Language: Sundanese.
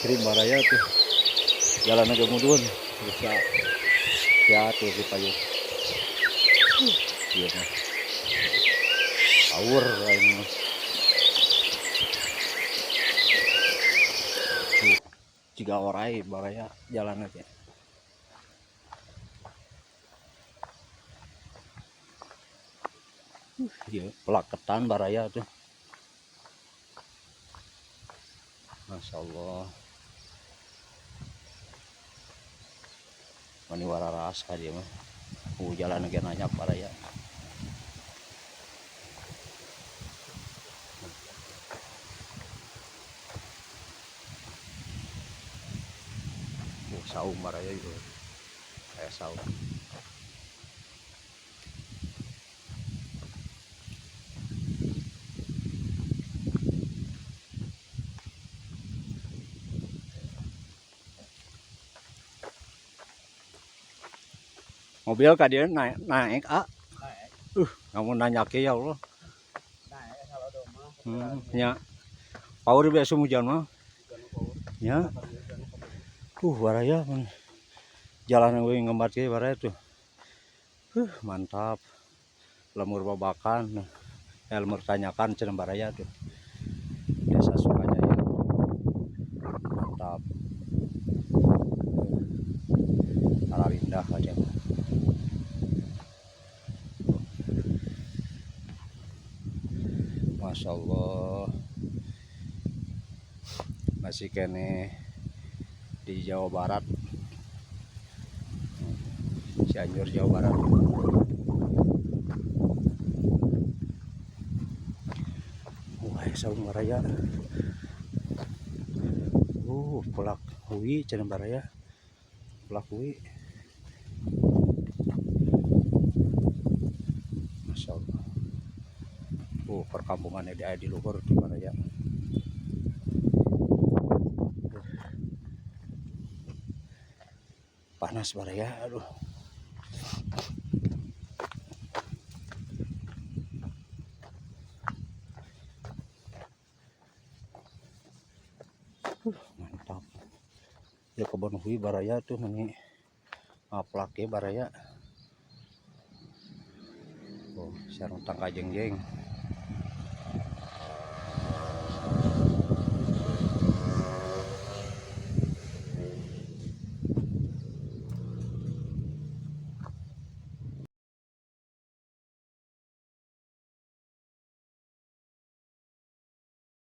Ekstrim baraya tuh. Jalan aja mudun bisa ya tuh di payung. Iya mah. Power aing mah. Tuh, jiga orai baraya jalan aja. Iya, pelaketan baraya tuh. Masya Allah. Mani wararas ka dia mah. Jalan ge nanyak baraya. Saung baraya itu. Kayak saung. Mobil ka dieu naik naik ah. Naik. Kamu nanya ke ya Allah. Naik kalau domah. Nya. Power biasa hujan mah. Ya. Baraya mun jalan we ngembat ge baraya tuh. Mantap. Lemur babakan. Lemur tanyakan cenah baraya tuh. Desa Sukajaya. Mantap. Indah aja. Masya Allah, masih kene di Jawa Barat, Cianjur Jawa Barat. Wah, saung baraya. Pelak hui cenah baraya. Pelak hui. Masya Allah. Perkampungannya di di luhur di baraya. Panas baraya, aduh. Mantap. Ya kebon hui baraya tuh meni ngaplak ya baraya. Oh, sarung tangka jengjeng.